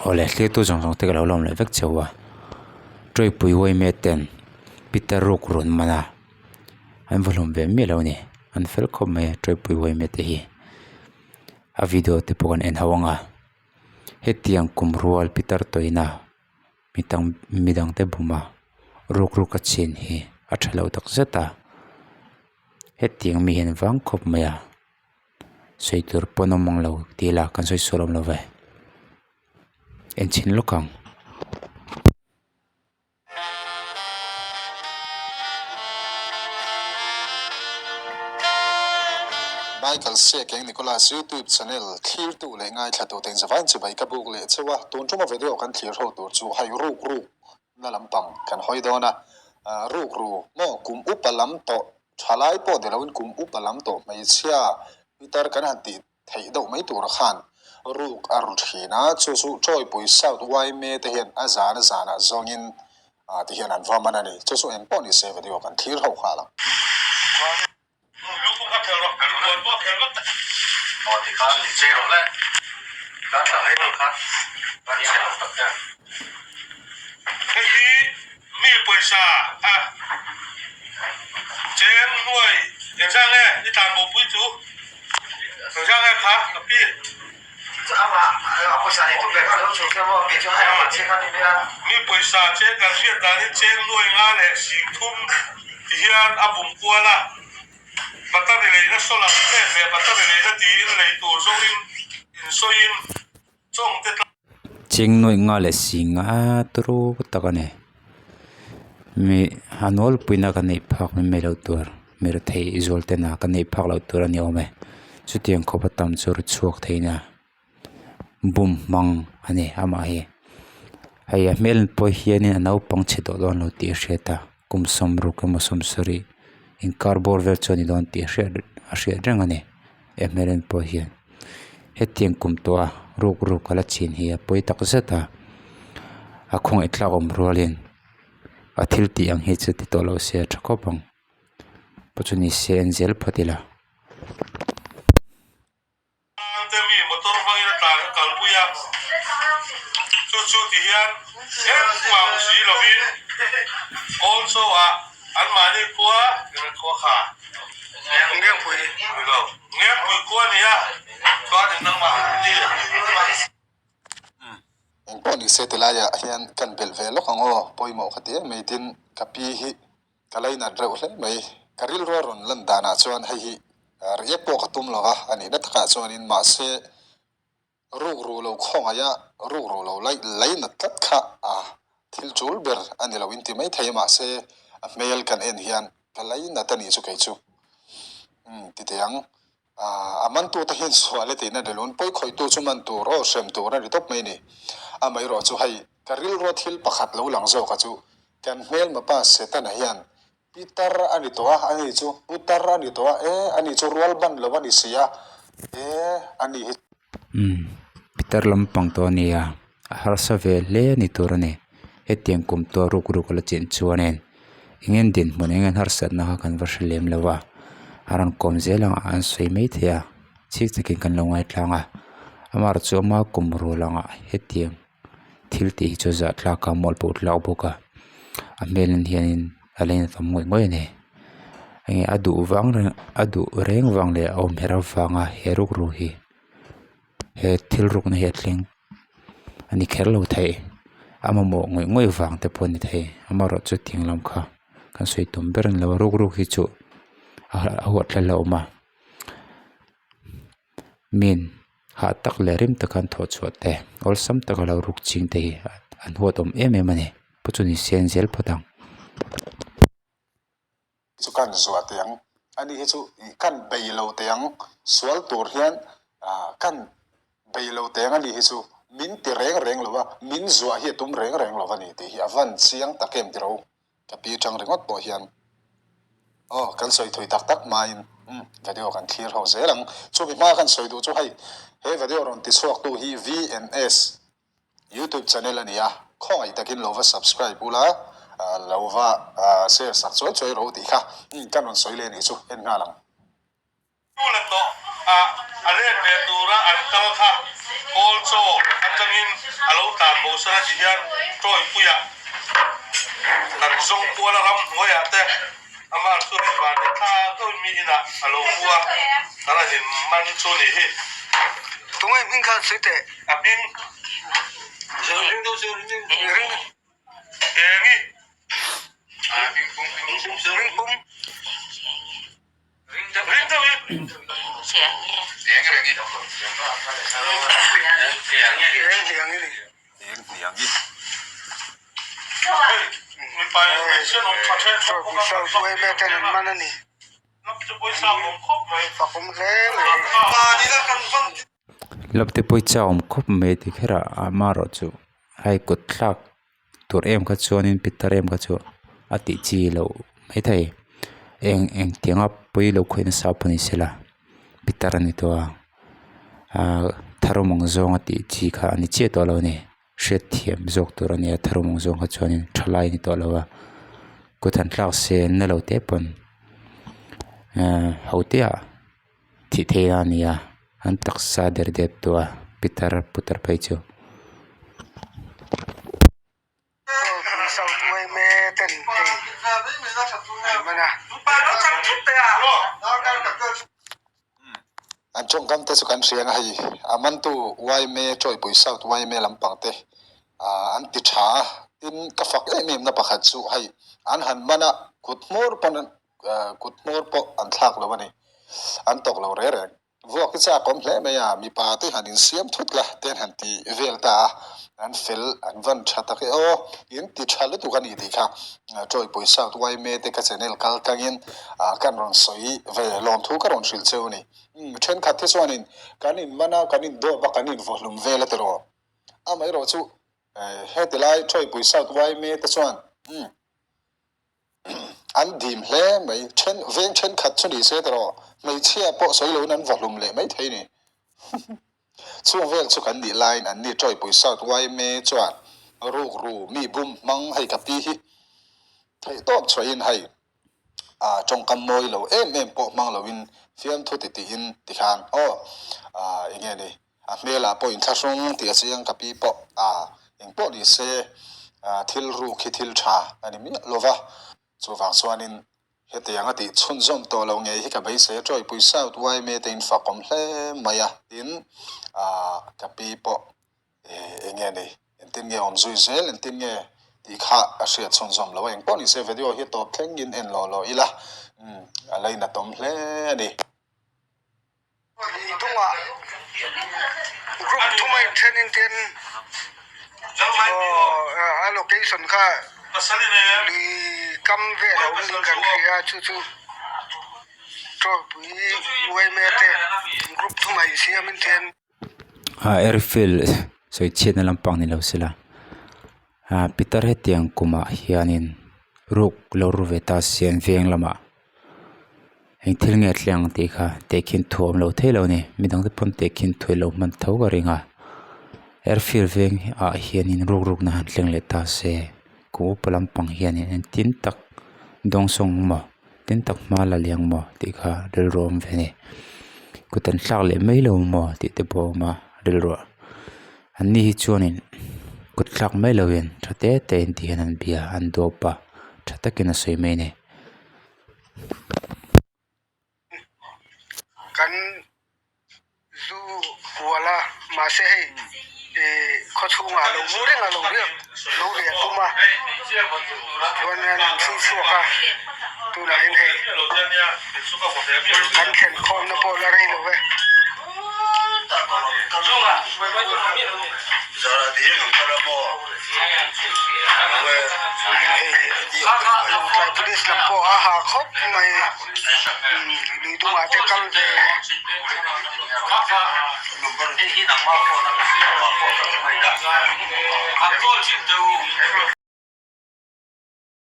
Awle thlir tu zawng zawng te ka lo lawm leh vek cheu a Tawipui uaime ten Peter ruk rawn man a an va hlawm ve miah lo a ni an fel khawp mai a Tawipui uaime te hi a video te pawh kan en ho ang a hetiang kum rual Peter tawina mi tam midang te bum a ruk ruk a chin hi a tha lo tak zet a hetiang mi hian vang khawp mai a. Sawi tur pawn awm ang lo tih ila kan sawi sual awm lo ve enchhin lawk ang. Michael Siakeng Nicholas YouTube channel thlirtu leh ngaithlatute inzavain chibai ka buk leh cheu a, tun tuma video kan thlir ho tur chu hei ruk ruk na lampang kan hawi dawn a, ruk ru maw kum upa lam tawh Thalai pawh ni loin kum upa lam tawh hmeichhia pitar kan han tih theih deuh mai tur khan ruk a ru thin a, chu chu Tawipui South yma te hian a zan a zanah zawngin ti hian an va man a ni. Chu chu eng pawh ni se video kan thlir ho nghal ang. Mi pawisa a cheng nuai engzah nge i tlan bo pui chu engzah nge kha ka pi. Mi pawisa cheng kan hriat danin cheng nuai nga leh sing thum ti hian a bum kual a, battery leina solar plate leh battery leina tiin lei tur zawngin insawiin Chawngte tlang. Cheng nuaih nga leh si nga turu tak a ni. Mi a nawlpuina ka neih phak mai mai loh tur mi rethei zual ten a ka neih phak loh tur a ni awm e. Chutiang khawp a tam chu ri chhuak theih na bum hmang a ni amah hi. Hei a hmel pawh hianin a naupang chhe tawh dawn lo tih a hriat a kum sawmruk emaw sawmsarih inkar bawr vel chu a ni dawn tih a hriat a hriat reng a ni. He hmel en pawh hian hetiang kum tawh a ruk ruk a la chin hi a pawi tak zet a a khawngaih thlak awm rualin a thil tih ang hi chu ti tawh lo se a tha khawp ang pawh chu ni se en zel phawt ila. Te mi motor hmangin a tlan a kalpui a chu chu ti hian engmah si lovin also ah anmahni khua khua kha. Ngengpui khua a ni a, chuan in nangmah ti. Engpawh ni se tilaiah hian kan belh ve lawk ang aw, pawimawh ka ti em mai tin ka pi hi ka lainat reuh hle mai. Ka rilru a rawn lan danah chuan hei hi riak pawh ka tum lo va, a nihna takah chuanin mahse rukru lo khawngaih a, rukru lo lainat tlat kha a thil tul ber a ni lo in ti maithei a mahse a hmel kan en hian ka lainat a nih chu kei chu. Umm ti teh ang. A mantute hian sual e tihna ni lo, pawi khawihtu chu man tur aw hrem tur a ni tawp mai ni. Amaherawh chu hei ka rilrua thil pakhat lo lang zawk a chu kan hmelma pa Setana hian Pitar a ni tawh a, ani chu putar a ni tawh a, e ani chu rual ban lo a ni si a, e ani hi. Umm pitar lampang tawh a ni a, a harsa ve hle a ni tur a ni. Hetiang kum tawh ruk ruk a la chin chuanin eng nge dinhmun eng nge harsatna kha kan va hre lem lo a, a rawn kawm zel ang a an sawi maithei a, chik takin kan lo ngaitlang a, amaherawhchu chu ama kum rual angah hetiang. Thil tih hi chu zah tlak a mual pawh tlak bawk a a hmel en hianin a la infam ngawih ngawih a ni enge a duh vang reng a duh reng vang leh a awm her avanga he rukru hi he thil rukna hi a thleng a ni kher lo thei a mamawh ngawih ngawih vang te pawh a ni thei amaherawh chu tiang lam kha kan sawi tum ber a ni lo a ruk hi chu a huat thla hlauh awm a min. Hah tak leh rim taka an thawh chhuah te awlsam taka lo ruk ching te hi an huat awm em em a ni pu chu ni se an zel phawt ang. Chu kan zuah teh ang ani hi chu ih kan bei lo teh ang sual tur hian ah kan bei lo teh ang ani hi chu min ti reng reng lo a min zuah hi a tum reng reng lo a ni tih hi a van chiang tak em tiro. Ka pi tang ringawt pawh hian aw kan sawi thui tak tak hmain umm video kan thlir ho zel ang. Chumi hma kan sawi duh chu hei he video rawn ti chhuak tu hi VNS youtube channel a ni a, khawngaih takin lo va subscribe ula lo va share sak chuai chuai ro tih kha umm kan rawn sawi leh nih chu en nghal ang. Tu la tawh. Ah a let leh tura an kal kha kawl chaw atangin a lo tlan bo san a ti hian Tawipuiah kan zawng kuala ramhnuaiah te amah chu hei van leh thla deuhin mi inah a lo mu a, kan han in man chu ni hi. Tunge hming khan sawi teh? A hming. Ring. Engi. Ring pum. Lapte pawisa awm khawp mai ti kher a amaherawhchu hei kut thlak tur em kha chuanin pitar em kha chu a tih chi loh maithei eng engtianga pawi lo khawih nasa pawh ni sela pitar a ni tawh a ahh tharum ang zawnga tih chi kha a ni chiah tawh lo a ni hriatthiam zawk tur a nia tharum ang zawng kha chuanin thalai a ni tawh lo a kut han thlak se na lo te pawn ahh ho te ah thih theih a ni a an taksa der dep tawh a pitar putar phei chu. An tawngkam te chu kan hria ang a hei a mantu yma Tawipui South yma lampang te an ti tha a tin ka fak em em na pakhat chu hei an han man a kut hmawr pawn kut hmawr pawh an thlak lo a ni an tawk lo reng reng. Vuak hi chak awm hle mai a, mipa te han insiam thut la te an han ti vel ta a, an fel an van tha tak e aw, in ti tha lutuk a ni tih kha Tawipui South yma te ka channel kal tlangin kan rawn sawi ve lawmthu ka rawn hrilh cheu a ni. Thenkhat te chuanin kan inman a, kan indawp a, kan invuahlum vel a tiraw. Amaherawh chu heti lai Tawipui South yma te chuan An dim hle mai. Then, veng thenkhat chu ni se tawh, hmeichhia pawh sawi loin an vahlum leh mai thei ni. Chung vel chu kan nih laiin an ni Tawipui South yma chuan rukru mi bum hmang hei ka pi hi theihtawp chhuahin hei ah tawngkam mawi lo em em pawh hmang loin fiamthu ti tiin tikhan aw ah enge ni A hmelah pawh inthlahrung tih a chiang ka pi pawh a engpawh ni se thil ruk hi thil tha a ni miah lo va, chuvang chuanin hetiang a tih chhunzawm tawh lo ngei hi ka beisei a Tawipui South yma te in fakawm hle mai a tin ka pi pawh eng nge ni engtin nge awm zui zel engtin nge tih kha a hriat chhunzawm lo a engpawh ni se video hi tawp thlengin en lawh lawh ila a lainatawm hle a ni. Lui dungah group thum a inthen in ten aw a location kha lui kam vel a awm niin kan hria a chu chu Tawlpui yma te group thum a insiam in ten. Airfield sawi chhiatna lampang ni lo sela pitar hetiang kumah hianin ruk lo ru ve ta se an veng lamah. Eng thil nge thleng ang tih kha tehkhin thu a awm lo thei lo a ni midang te pawn tehkhin thu ilo hman tho ka ring a airfield veng ah hianin ruk ruk na han thleng leh ta se kum upa lampang hianin engtin tak dawngsawng maw tin tak hma la liang maw tih kha rilru a awm ve a ni kut an thlak leh mai lo maw tih te pawh a awm a rilruah an ni hi chuanin kut thlak mai lovin tha te te in ti hian an bia an dawp a tha takin a sawi mai a ni. Kan zu hual a mahse hei ih khaw chhungah lo mu reng a lo riak lo riah tum a chuan hian an chhui chhuak a tunah hian hei kan thlen khawmna pawh la rei lo ve. Hei Lawngtlai Police lam pawh a ha khawp mai lui dungah te kal ve.